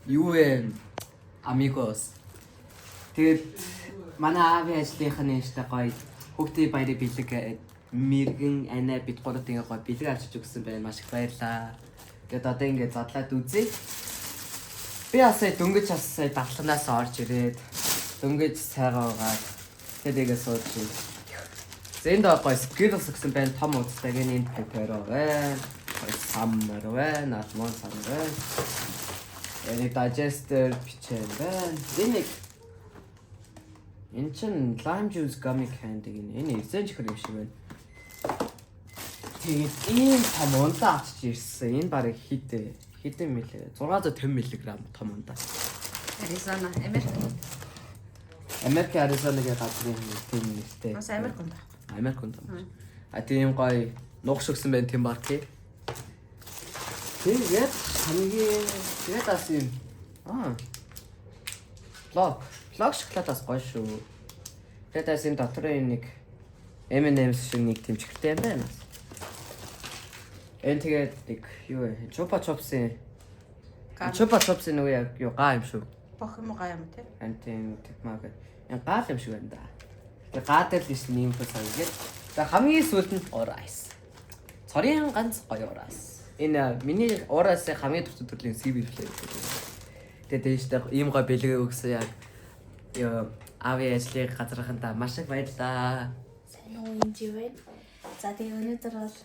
Юу вэ? Amigos. Тэгээд манай аавын ажлынхны нэртэй гоё хүүхдийн баярын бэлэг мэрэгэн анаа бид гуравт ингээ гоё бэлэг авчиж өгсөн байна. Маш их баярлаа. Тэгээд одоо ингээ задлаад үзье. Би бас сая дөнгөж бас сая давтлагнаас орж ирээд дөнгөж сайгаа угаад тэгээд ингээ сууж байна. За энд гоё Skittles гэсэн байна. Том уудтай гэн энд пеперо байна. Гоё саммар байна. Алмон сам байна. Энийг digester бичээн байна. Энэ нэг энэ чин lime juice gummy candy гэнэ. Энэ эзэн чихэр юм шиг байна. Тэгээд ийм том ундаа авчиж ирсэн. Энэ барыг хит хэдэн мл 650 мг том ундаа. Аризона, Америк. Америк Аризонагийн газрын тийм нэртэй. Бас Америк ундаа. Америк ундаа. А тийм гоё нуух шигсэн байна тийм барки. Тэгээд хамгийн тэгээд бас юм аа блок блок шоколад бас гоё шүү. Тэгээд бас энэ дотрын нэг M&M's шиг нэг тийм чихэртэй юм байна. Энэ тэгээд нэг юу вэ? Chupa Chups-ын Chupa Chups-ын нөгөө яг юу гаа юм шүү. Бох юм уу гай юм те? Ан тийм тэгмаа гэдэг. Энэ гал юм шиг байна да. Тэгээ гаа дээр л иш нэм санагдаад. За хамгийн сүүлд нь Orice. Цорын ганц гоё Orice. Энэ миний Orice-ийн хамгийн дуртай төрлийн CB flavor. Тэгээ дээштэй ийм гоё бэлгээ өгсөн яг ёо аавын ажлын газрынхандаа маш их баярлаа. Сайн уу энэ вэ? За тэгээ өнөөдөр бол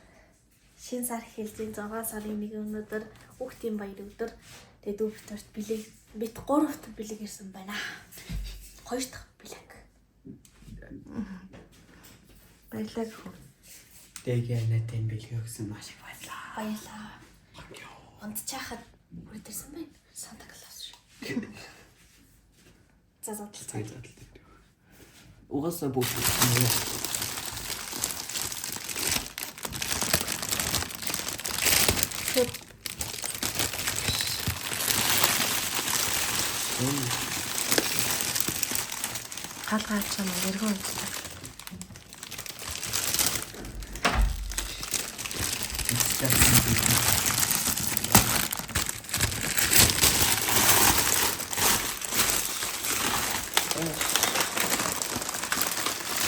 шинэ сар эхэлж 6 сарын 1 өнөөдөр хүүхдийн баяр өдөр. Тэгээ дүүбтэрт бэлэг бит гуравт бэлэг ирсэн байна. Хоёр дахь бэлэг. Баярлалаа гэх үү. Тэгээ надад бэлгээ өгсөн маш их баярлаа. Баярлаа. Унтчихад хүрээд ирсэн байна. Санта Клаус шиг. За задлаа. Угаасаа бүх Гал гал чам эргэн унтдаг.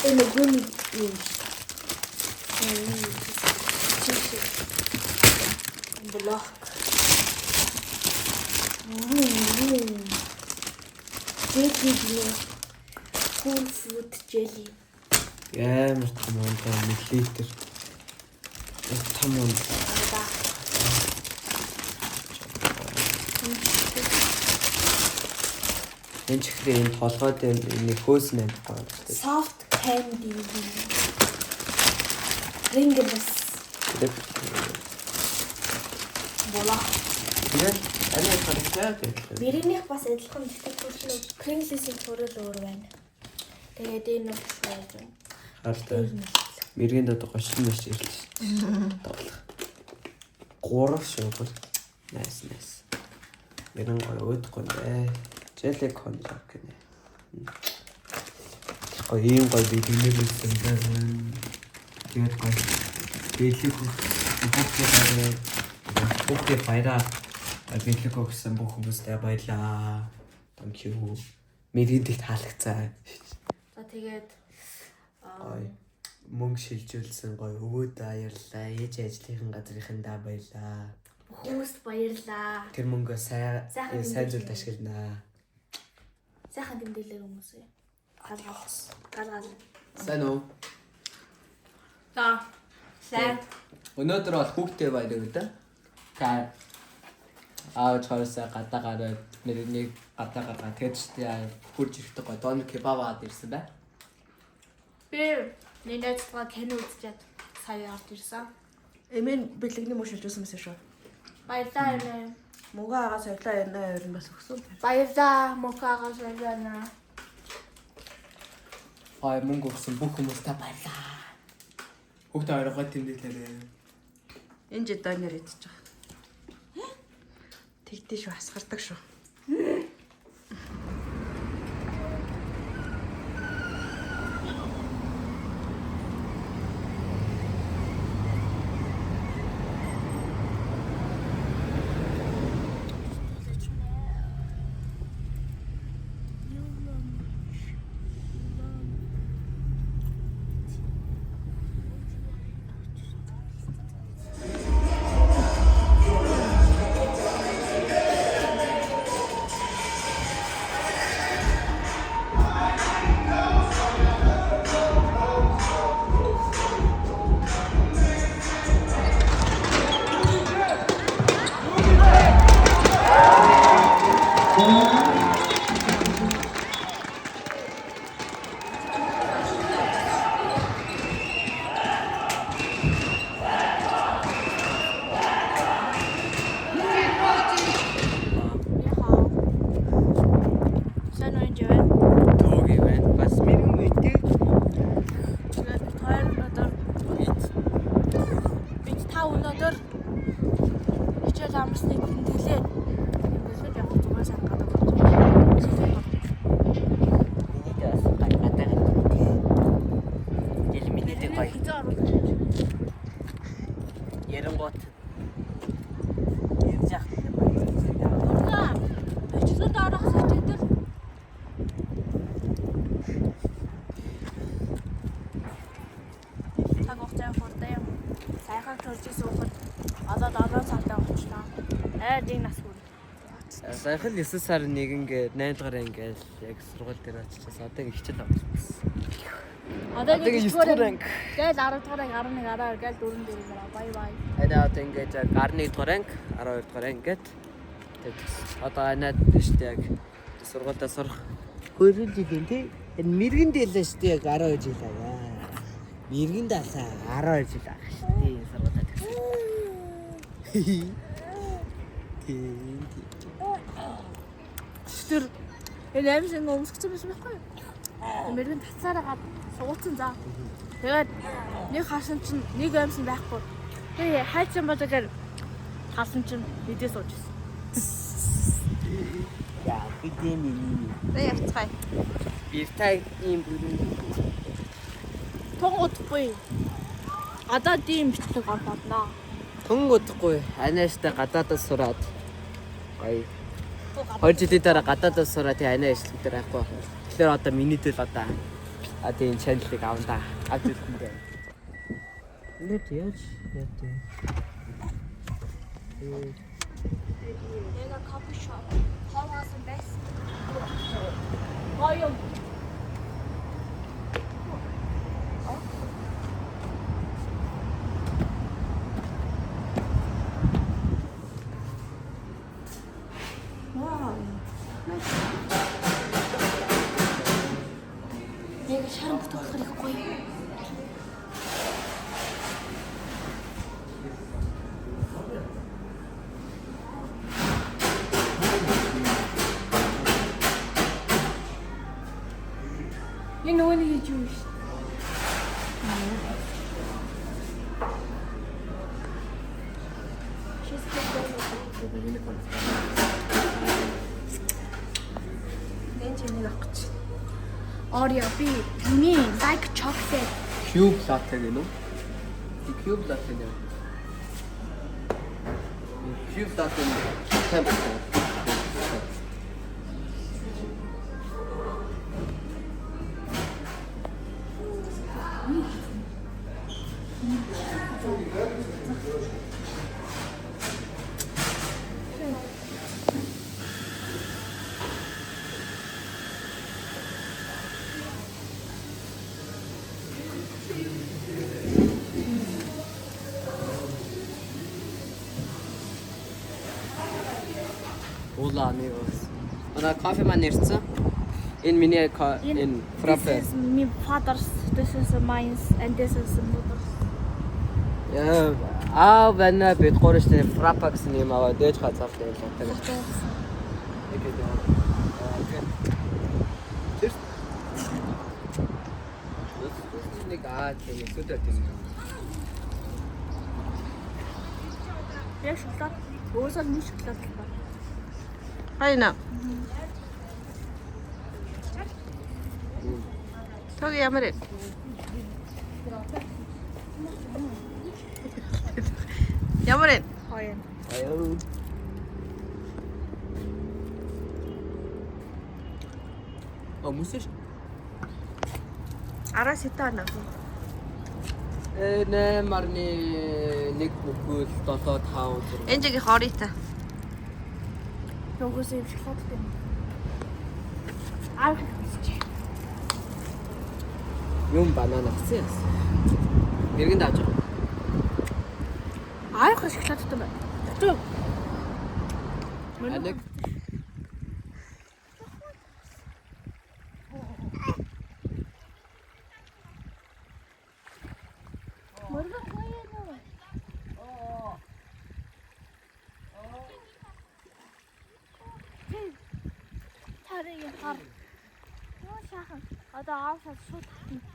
Энэ гүн юм шиг. Чи шиг. Блок. Jelly гинэ. Cool fruit jelly. Амар том ундаа миллилитр. Яг том ундаа. Анда. Энэ чихрийн энэ толгой дээр нэг хөөс нэм гоё. Soft candy. Pringles. Болоо. Тэгээд ани харагдаа гэдэг. Мэрийнийх бас адилхан гэхдээ төрөл нь Pringles-ийн төрөл өөр байна. Тэгээд энэ нь байж байна. Хартай. Мэргийн дод 30 маш ирлээ шүү дээ. Тоглох. 3 шүү бол. Nice nice. Мэрэн гоё өөдөхгүй нэ. Jelly коньяк гинэ. Гоё ийм гоё бэлгэнээр үлдсэн байна. Тэгээд гоё. Бэлэг хүүхдээ баяраа. Хүүхдээ баяраа. Бэлэг өгсөн бүх хүмүүстээ баярлаа. Thank you. Мэргийн дэг таалагцаа. За тэгээд Гоё. Мөнгө шилжүүлсэн гоё өвөөд баярлаа. Ээж ажлынхан газрынхандаа баярлаа. бүх хүмүүст баярлаа. Тэр мөнгөө сайн Сайхан сайн зүйлд тэмдэглээ. ашигланаа. Сайхан тэмдэглэр хүмүүсээ. Гал гал. Гал гал. Сайн уу? За. Сайн. Өнөөдөр бол хүүхдээ баяр өдөр. Та аав чарсаа гадаа гараад нэг гадаа гаргаа тэгээд ч хурж ирэхдээ гоё донор кебаб аваад ирсэн бай. Би нэг найзтайгаа кино үзчихэд сая орж ирсэн. Эмэн бэлэгний мөш шилжүүлсэн байсан шүү. Баярлалаа эмээ. Мөнгө агаа соёлоо ярина хоёр нь бас өгсөн. Баярлалаа мөнгө агаа соёлоо. Гоё мөнгө өгсөн бүх хүмүүстээ баярлаа. Хүүхдээ хоёр гоё тэмдэглээрэй. Энэ жидонер идчих. Тэгтээ шүү асгардаг шүү. Сайн уу энэ? Төөгүй байна. Бас мэрэгэн мэдээ. Тэгээд бид хоёр өнөөдөр бид та өнөөдөр хичээл амарсныг тэмдэглээд тэмдэглээд явах зүгээр сан гадаг болж байна. Миний бас гадаг. Гэл миний дэг гоё. Хизээ оруулах. Ярингуут. Ярьж яах юм бэ? Ургаа. Бичлэг орох хичээл цаг хугацаа хурдан юм. Саяхан төрж суухад одоо 7 сартай болчлоо. Айд энэ нас хүрнэ. Саяхан 9 сарын 1 ингээд 8 дугаар анги яг сургууль дээр очиж одоо ингэ хичээл авч байсан. Одоо Одоо ингэ 9 дугаар анги. Гээл 10 дугаар анги 11 12 гээл 4 4 бай бай. Анаа одоо ингээд яг 11 дугаар анги, 12 дугаар анги гээд тэгээд одоо анаа шүү дээ яг сургуульдаа сурах хөрөл жил юм тий. Энэ мэрэгэн дэлээ шүү дээ яг 12 жил аа. Мэрэгэн далаа 12 жил аа шүү дээ сургуульдаа төгссөн. Тийм тийм. Тэр энэ аимшиг өмсгсөн байсан байхгүй юу? Мэрэгэн татсараа гад сууцсан за. Тэгээд нэг харсан чинь нэг аимшиг байхгүй. Тэгээ хайцсан болоогоор харсан чинь мэдээ сууж ирсэн. Яа, би миний. За явцгаая. Биртай ийм бүрэн Тун удахгүй. Одоо тийм бичлэг орох болно. Тун удахгүй анааштай гадаадас сураад гоё. 2 жилийн дараа гадаадас сураад тий анаа ажлын дээр авахгүй байх. Тэгэхээр одоо миний тэл одоо а тий энэ чаналыг авна да. Авч ирэх юм дээ. Нүд яаж яа тий. Яг кофе шоп. Хоолоос байсан. Гоё юм. Вау. Яг шар өнгөтэй болохоор их гоё. Энэ нөгөө нэг хийж юу шүү. Энэ ч энийг авах гэж. Oreo би me like chocolate. Cube latte гэнэ үү? Cube latte гэнэ. Cube latte нь темп. Hola amigos. Манай кофе маань ирсэн. Энэ миний энэ фраппе. This is my father's, this is mine and this is mother's. Яа, аа байна бид гурав штэ фраппа гэсэн юм аваа дээж газар дээр л латте. Тэгээд тэр нэг аа тийм сүдэ тийм юм. Яг шоколад. Өөсөө нэг шоколад л байна. Хайна. Тог ямар вэ? Ямар вэ? Хоёр. Аяа. А мөсөш. Араас хэдэн оноо? Э 8.1 бүхэл 7 5 6. Энэ жигийн хоритой. Нөгөөсөө юм шоколадтай юм. Аав хийчих. Юм банана авсан яасан. Мэрэгэн дааж байгаа. Аав шоколадтай байна. Тэгвэл Аник. Тэрийг хар. Юу шаахан. Одоо аавсаад шууд татна.